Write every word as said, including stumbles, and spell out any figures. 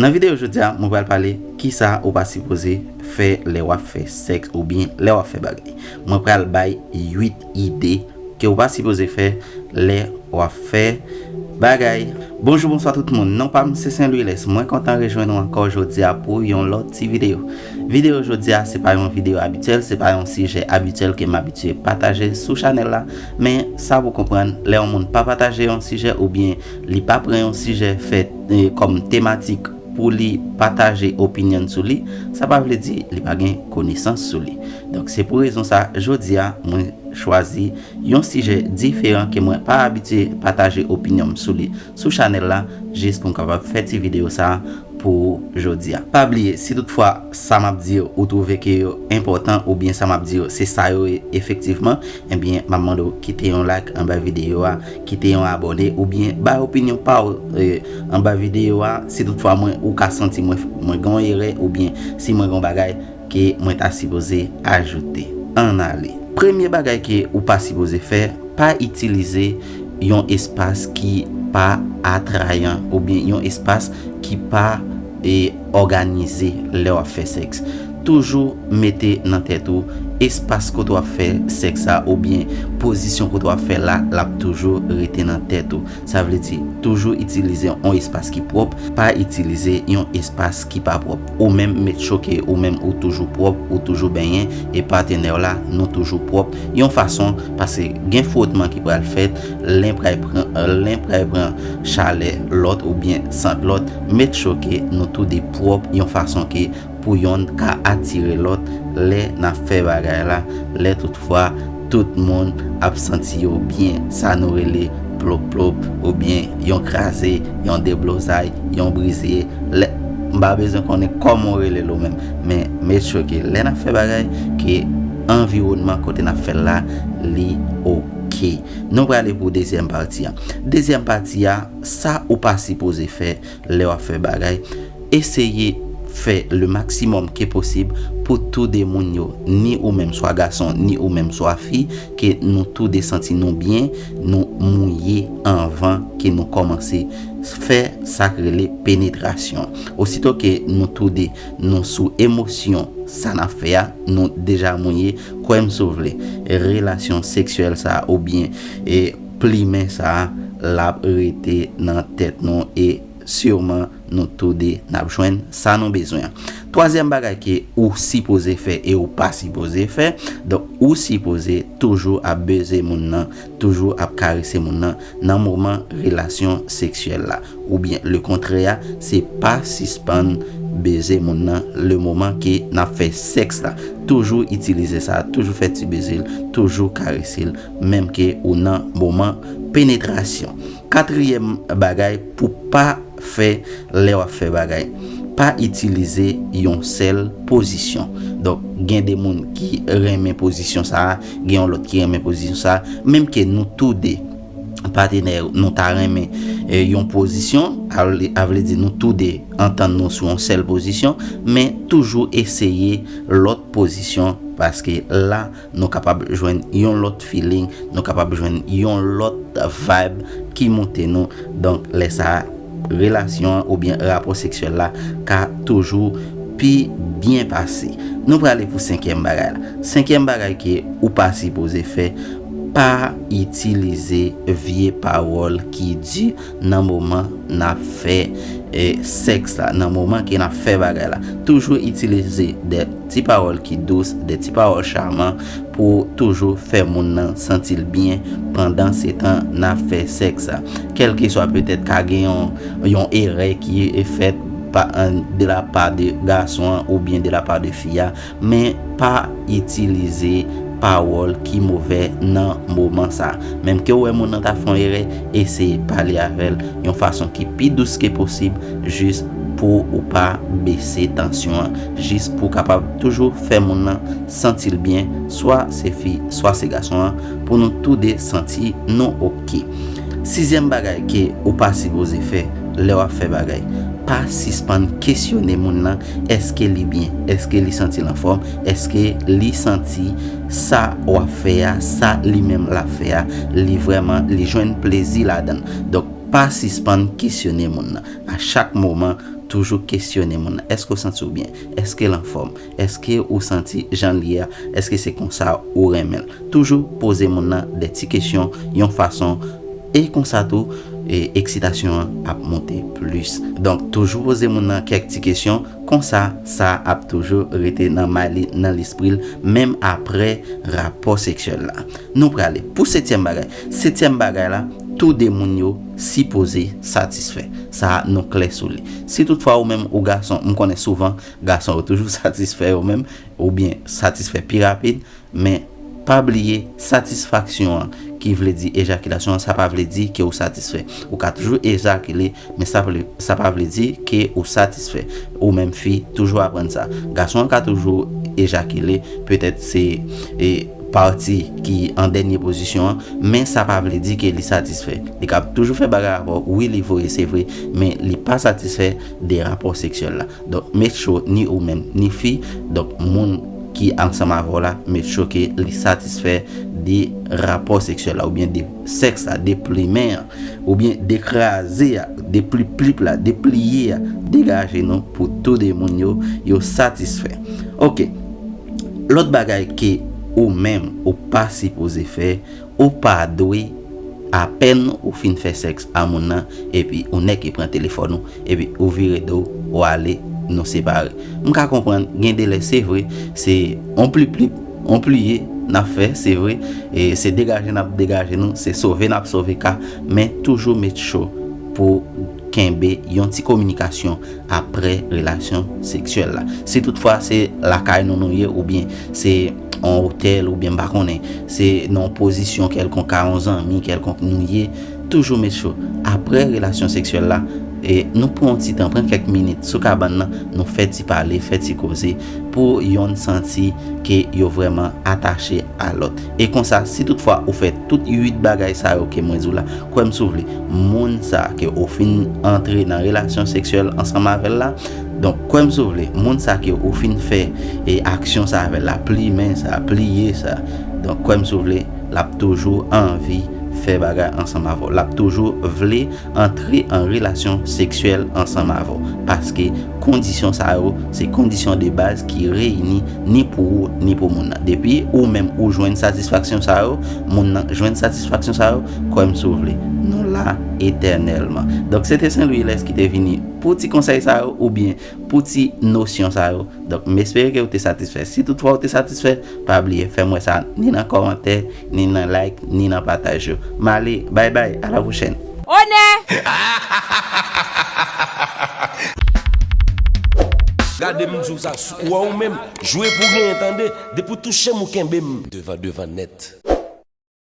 Nan videyo jodi a, mwen pral pale kisa ou pa sipoze fè lè w ap fè sèks oubyen lè w ap fè bagay. Mwen pral bay uit ide ke ou pa sipoze fè lè w ap fè bagay. Bonjou, bonswa tout moun. Non pa m se Saint Louis Les. Mwen kontan rejwenn ou ankò jodi a pou yon lòt ti videyo. Videyo jodi a se pa yon videyo abityèl, se pa yon sijè abityèl ke m abitye pataje sou chanèl la. Men sa pou konprann, lè yon moun pa pataje yon sijè oubyen li pa pran yon sijè fè, eh, kòm tematik pou li pataje opinyon sou li, sa pa vle di li pa gen konesans sou li. Donk se pou rezon sa, jodi a, mwen chwazi yon sijè diferan ke mwen pa abitye pataje opinyon m sou li sou chanèl la, jis pou m kapab fè ti videyo sa pou jodi a. Pa bliye, si toutfwa sa m ap di yo, ou twouve ke yo enpòtan oubyen sa m ap di yo, se sa yo ye efektivman, ebyen, m ap mande w kite yon like anba videyo a, kite yon abòne oubyen bay opinyon pa w, eh, anba videyo a. Si toutfwa mwen, ou ka santi mwen, mwen gen yon erè oubyen si mwen gen yon bagay ke mwen ta sipoze ajoute. Ann ale. Premye bagay ke ou pa sipoze fè, pa itilize yon espas ki pa atrayan oubyen yon espas ki pa, e, òganize lè w ap fè sèks. Toujou mete nan tèt ou espas kote w ap fè sèks la oubyen pozisyon kote w ap fè l la, l ap toujou rete nan tèt ou. Sa vle di, toujou itilize yon espas ki pwòp, pa itilize yon espas ki pa pwòp. Ou menm, make sure ke ou menm ou toujou pwòp, ou toujou benyen, e patenè w la, nou toujou pwòp. Yon fason, paske gen fwotman ki pral fèt, len pral pran, len pral pran chalè lòt oubyen sant lòt. Make sure ke nou toude pwòp yon fason ke pou yonn ka atire lòt lè n ap fè bagay la, lè toutfwa tout moun ap santi yo byen, sa nou rele plop plop, oubyen yon kraze, yon deblozay, yon brize. Lè, m pa bezwen konnen kòman w rele l ou menm, men make sure ke lè n ap fè bagay, ke anviwònman kote n ap fè l la, li oke. Nou prale pou dezyèm pati a. Dezyèm pati a, sa ou pa sipoze fè lè w ap fè bagay, eseye fè le maksimòm ke posib pou toude moun yo, ni ou menm swa gason, ni ou menm swa fi, ke nou toude santi nou byen, nou mouye anvan ke nou kòmanse fè sa k rele penetrasyon. Osito ke nou toude nou sou emosyon sa n ap fè a, nou deja mouye, kwè m si w vle, relasyon seksyèl sa a oubyen, e, plimen sa a, l ap rete nan tèt nou e siman nou toude n ap jwenn sa nou bezwen an. Twazyèm bagay ke ou sipoze fè e ou pa sipoze fè, donk ou sipoze toujou ap beze moun nan, toujou ap karese moun nan nan moman relasyon seksyèl la. Oubyen lekontrè a, se pa sispann beze moun nan le moman ke n ap fè sèks la. Toujou itilize sa, toujou fè ti beze l, toujou karese l, menm ke ou nan moman penetrasyon. Katriyèm bagay pou pa fè lè w ap fè bagay, pa itilize yon sèl pozisyon. Donk, gen de moun ki renmen pozisyon sa a, gen yon lòt ki renmen pozisyon sa a, menm ke nou toude patenè nou ta renmen, e, yon pozisyon, a vle, a vle di nou toude antann nou sou yon sèl pozisyon, men toujou eseye lòt pozisyon, paske la, nou kapab jwenn yon lòt feeling, nou kapab jwenn yon lòt vibe ki moute nou. Donk, lè sa a, relasyon an oubyen rapò seksyèl la ka toujou pi byen pase. Nou prale pou senkyèm bagay la. Senkyèm bagay ke ou pa sipoze fè, pa itilize vye pawòl ki di nan moman n ap fè, e, sèks la, nan moman ke n ap fè bagay la. Toujou itilize de ti pawòl ki dous, de ti pawòl chaman pou toujou fè moun nan santi l byen pandan se tan n ap fè sèks la. Kèlkeswa petèt ka gen yon, yon erè ki fèt pa, de la pa de gason an oubyen de la pa de fi a, men pa itilize pawòl ki movè nan moman sa. Menm ke w wè moun nan ta fè yon erè, eseye pale avè l yon fason ki pi dous ke posib, jis pou ou pa bese tansyon an, jis pou w kapab toujou fè moun nan santi l byen, swa se fi, swa se gason an, pou nou toude santi nou oke. Sizyèm bagay ke ou pa sipoze fè lè w ap fè bagay, pa sispann kesyone moun nan, èske li byen, èske li santi l anfòm, èske li santi sa w ap fè a, sa li menm l ap fè a, li vrèman, li jwenn plezi ladan l. Donk, pa sispann kesyone moun nan. A chak moman, toujou kesyone moun nan. Èske w santi w byen? Èske l anfòm? Èske ou santi jan l ye a? Èske se konsa ou renmen l? Toujou poze moun nan de ti kesyon yon fason, e konsa tou, e, eksitasyon an ap monte plis. Donk, toujou poze moun nan kèk ti kesyon, konsa, sa ap toujou rete nan may li, nan lespri l, menm apre rapò seksyèl la. Nou prale pou setyèm bagay. Setyèm bagay la, tou de moun yo sipoze satisfè. Sa a, nou klè sou li. Si toutfwa ou menm ou gason, m konnen souvan, gason yo toujou satisfè yo menm, oubyen satisfè pi rapid, men pa bliye satisfaksyon an, ki vle di ejakilasyon an, sa pa vle di ke ou satisfè. Ou ka toujou ejakile, men sa vle, sa pa vle di ke ou satisfè. Ou menm fi, toujou aprann sa. Gason an ka toujou ejakile, petèt se, e, pati ki an dènye pozisyon an, men sa pa vle di ke li satisfè. Li ka toujou fè bagay avè w, wi, li voye, se vre, men li pa satisfè de rapò seksyèl la. Donk, make sure ni ou menm, ni fi, donk, moun ki ansanm avè w la, make sure ke li satisfè de rapò seksyèl la, oubyen de sèks la, de plimen an, oubyen de kraze a, de plip plip la, de pliye a. Degaje nou pou tou de moun yo, yo satisfè. Ok. Lòt bagay ke ou menm ou pa sipoze fè, ou pa dwe, apèn ou fin fè sèks a moun nan, epi ou nèk e pran telefòn ou, epi ou vire do w, ou ale, nou separe. M ka konprann, gen de lè, se vre, se on plip plip, on pliye n ap fè, se vre, e se degaje n ap degaje nou, se sove n ap sove ka, men toujou make sure pou kenbe yon ti kominikasyon apre relasyon seksyèl la. Si toutfwa se lakay nou nou ye, oubyen se on otèl, oubyen m pa konnen, se nan yon pozisyon kèlkonk, a yon zanmi kèlkonk nou ye, toujou make sure, apre relasyon seksyèl la, e nou pran yon ti tan, pran kèk minit sou kabann nan, nou fè ti pale, fè ti koze, pou yonn santi ke yo vrèman atache a lòt. E konsa, si toutfwa ou fè tout uit bagay sa yo ke mwen di w la, kwè m si w vle, moun sa ke ou fin antre nan relasyon seksyèl ansanm avè l la, donk, kwè m si w vle, moun sa ke ou fin fè e aksyon sa avè l la, plimen sa, pliye sa, donk, kwè m si w vle, l ap toujou anvi fè bagay ansanm avè w. L ap toujou vle antre an relasyon seksyèl ansanm avè w. Paske kondisyon sa yo, se kondisyon de baz ki reyini ni pou ou, ni pou moun nan. Depi ou menm ou jwenn satisfaksyon sa yo, moun nan jwenn satisfaksyon sa yo, kwè m si w vle, nou la etènèlman. Donk, se te Saint Louis Lès ki te vini pou ti konsèy sa yo, oubyen pou ti nosyon sa yo. Donk, m espere ke ou te satisfè. Si toutfwa ou te satisfè, pa bliye fè m wè sa ni nan kòmantè, ni nan like, ni nan pataj yo. M ale, bay bay, a la pwochèn. Onè! Gade m di w sa, ou wè ou menm, jwe pou genyen tande, depi w touche m ou kenbe m. Devan, devan nèt.